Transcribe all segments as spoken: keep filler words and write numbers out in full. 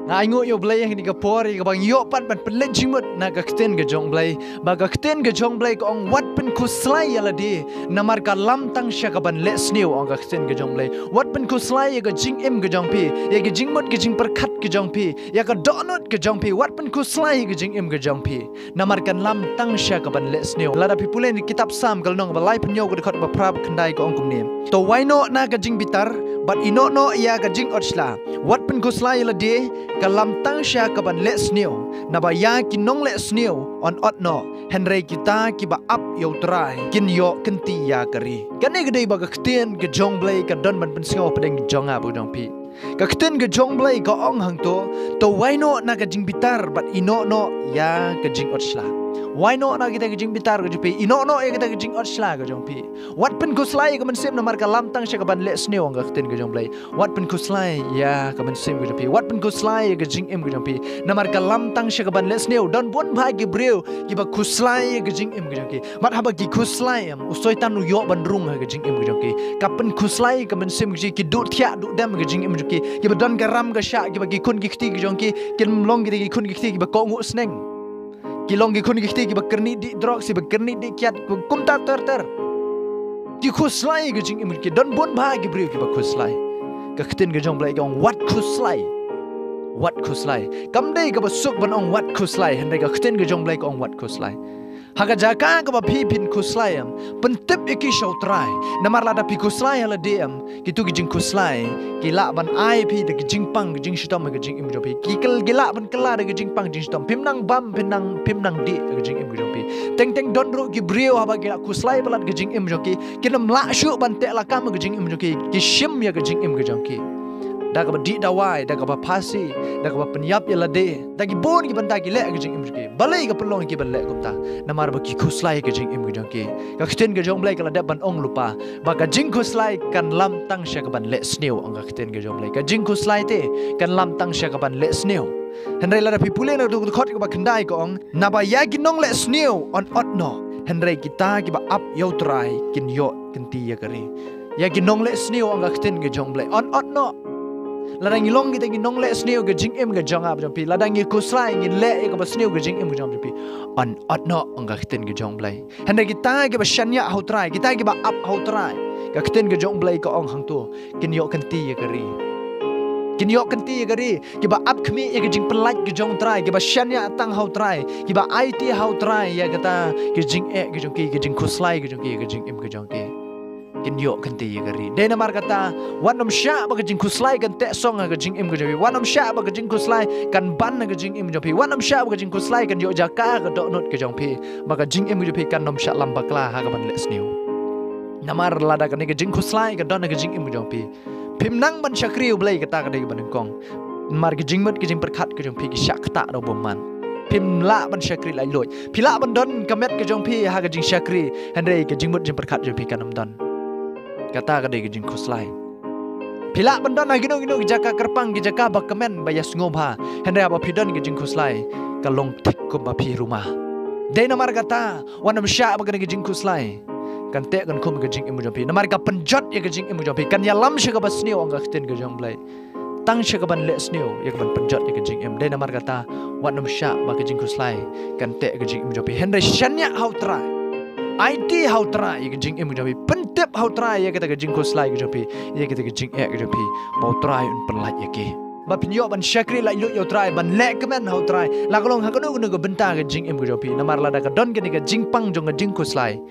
Nga ainguh ïa U Blei ha kane ka por ïa kaba ngi ïoh pat ban pynleit jingmut na ka ktien ka jong U Blei. Ba ka ktien ka jong U Blei ka ong, wat pynkhuslai ïa lade, namar ka lam tang sha kaban leh sniew, ong ka ktien ka jong U Blei. Wat pynkhuslai ïa ka jingim ka jong phi, ïa ka jingmut ka jingpyrkhat ka jong phi, ïa ka dohnud ka jong phi. Wat pynkhuslai ïa ka jingim ka jong phi, namar kan lam tang sha kaban leh sniew. Lada phi pule na ka kitab Salm ka lynnong ba laiphew hynñiew ka dkhot ba phra bad khyndai ka ong kumne: To wai noh na ka jingbitar, bad ïehnoh noh ïa ka jingot shla. Wat pynkhuslai ïa lade, ka lam tang sha kaban leh sniew. Naba ïa ki nongleh sniew yn ot noh, hynrei kita kiba ap ïa U Trai kin ïoh kynti ïa ka ri. Kane ka dei ba ka ktien ka jong U Blei ka don ban pynsngew hapdeng jong nga bad jong phi. Ka ktien ka jong U Blei ka ong hangto: To wai noh na ka jingbitar, bad ïehnoh noh ïa ka jingot shla. Wai noh na kita ka jingbitar ka jong phi, ïehnoh noh ïa kita ka jingot shla ka jong phi. Wat pynkhuslai ïa ka mynsiem, namar ka lam tang sha kaban leh sniew, ong ka ktien ka jong U Blei. Wat pynkhuslai ïa ka mynsiem ka jong phi. Wat pynkhuslai ïa ka jingim ka jong phi, namar ka lam tang sha kaban leh sniew. Don bun bha ki briew kiba khuslai ïa ka jingim ka jong ki. Bad haba ki khuslai em, u Soitan u ïoh ban rung ha ka jingim ka jong ki. Ka pynkhuslai ka mynsiem ka jong ki, ki duh thiah duh dem ha ka jingim ka jong ki. Kiba don ka ram ka shah, kiba ki khun ki kti ka jong ki kin long kita ki khun ki kti kiba kohnguh sneng. Ki long ki khun ki kti kiba kyrni dih drugs, kiba kyrni dih kiad, kumta ter ter. Ki khuslai ka jingim ki, don bun bha ki briew kiba khuslai. Ka ktien ka jong U Blei ka ong, wat khuslai. Wat khuslai. Kam dei kaba suk ban ong wat khuslai, hynrei ka ktien ka jong U Blei ka ong wat khuslai. Ha ka jaka kaba phi phin khuslai em, pyntip ïa ki sha U Trai. Namar lada phi khuslai ha lade em, kito ki jingkhuslai ki lah ban ai phi da ki jingpang ki jingshitom ha ka jingim ka jong phi. Ki kyl-, ki lah ban kylla da ki jingpang jingshitom. Phim nang bam, phim nang, phim nang dih ha ka jingim ka jong phi. Teng teng don ruh ki briew haba ki la khuslai palat ka jingim ka jong ki, kin ym lah shuh ban teh lakam ha ka jingim ka jong ki. Ki shim ïa ka jingim ka jong ki da kaba dih dawai, da kaba phasi, da kaba pynïap ïa lade, da ki bun ki bynta ki leh ha ka jingim ka jong ki. Balei ka pynlong ïa ki ban leh kumta? Namar ba ki khuslai ha ka jingim ka jong ki. Ka ktien ka jong U Blei ka la dep ban ong lypa ba ka jingkhuslai kan lam tang sha kaban leh sniew, ong ka ktien ka jong U Blei. Ka jingkhuslai te kan lam tang sha kaban leh sniew. Hynrei lada phi pule na ka dkhot kaba khyndai ka ong, naba ïa ki nongleh sniew yn ot noh, hynrei kita kiba ap ïa U Trai kin ïoh kynti ïa ka ri. Ïa ki nongleh sniew, ong ka ktien ka jong U Blei, yn ot noh. Lada ngi long kita ki nongleh sniew, ka jingim ka jong nga bad jong phi, lada ngi khuslai, ngi leh ïa kaba sniew ka jingim ka jong nga bad jong phi, yn ot noh, ong ka ktien ka jong U Blei. Hynrei kita kiba shaniah ha U Trai, kita kiba ap ha U Trai, ka ktien ka jong U Blei ka ong hangto, kin ïoh kynti ïa ka ri. Kin ïoh kynti ïa ka ri. Kiba ap khmih ïa ka jingpyllait ka jong U Trai, kiba shaniah tang ha U Trai, kiba aiti ha U Trai ïa kata ka jingeh ka jong ki, ka jingkhuslai ka jong ki, ka jingim ka jong ki, kin ïoh kynti ïa ka ri. Dei namar kata, wat nym shah ba ka jingkhuslai kan teh song ha ka jingim ka jong phi. Wat nym shah ba ka jingkhuslai kan ban ha ka jingim ka jong phi. Wat nym shah ba ka jingkhuslai kan ïoh jaka ha ka dohnud ka jong phi, ba ka jingim ka jong phi kan nym shah lam bakla ha kaban leh sniew. Namar lada kane ka jingkhuslai ka don ha ka jingim ka jong phi, phim nang ban shakri U Blei, kata ka dei kaba nyngkong. Namar ka jingmut ka jingpyrkhat ka jong phi ki shah ktah da u bymman. Phim lah ban shakri laitluid. Phi lah ban don ka met ka jong phi ha ka jingshakri, hynrei ka jingmut jingpyrkhat jong phi kan ym don. Kata ka dei ka jingkhuslai. Phi lah ban don ha kino kino ki jaka kyrpang, ki jaka ba kmen, ba ïasngewbha, hynrei haba phi don ka jingkhuslai, ka long thik kumba phi ruma. Dei namar kata, wat nym shah ba kane ka jingkhuslai kan teh kan khum ka jingim ka jong phi. Namar ka pynjot ïa ka jingim ka jong phi, kan ïalam sha kaba sniew, ong ka ktien ka jong U Blei. Tang sha kaban leh sniew, ïa kaban pynjot ïa ka jingim. Dei namar kata, wat nym shah ba ka jingkhuslai kan teh ka jingim jong phi. Hynrei shaniah ha U Trai. Aiti ha U Trai ïa ka jingim ka jong phi. Pyntip ha U Trai ïa kata ka jingkhuslai ka jong phi, ïa kata ka jingeh ka jong phi, ba U Trai un pynlait ïa ki. Ba phin ïoh ban shakri laitluid ïa U Trai, ban leh kmen ha U Trai, la ka long ha kano kano ka bynta ka jingim ka jong phi. Namar lada ka don kane ka jingpang jong ka jingkhuslai,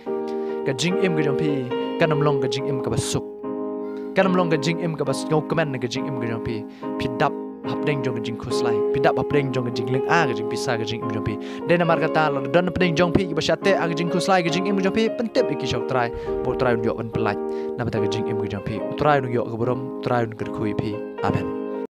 ka jingim ka jong phi kan ym long ka jingim kaba suk. Kan ym long ka jingim kaba sngewkmen na ka jingim ka jong phi. Phi dap hapdeng jong ka jingkhuslai. Phi dap hapdeng jong ka jinglynga, ka jingpisa, ka jingim jong phi. Dei namar kata, lada don hapdeng jong phi kiba shah teh ha ka jingkhuslai ka jingim ka jong phi, pyntip ïa ki sha U Trai, ba U Trai un ïoh ban pynlait na bynta ka jingim ka jong phi. U Trai un ïoh ka burom, U Trai un kyrkhu ïa phi. Amen.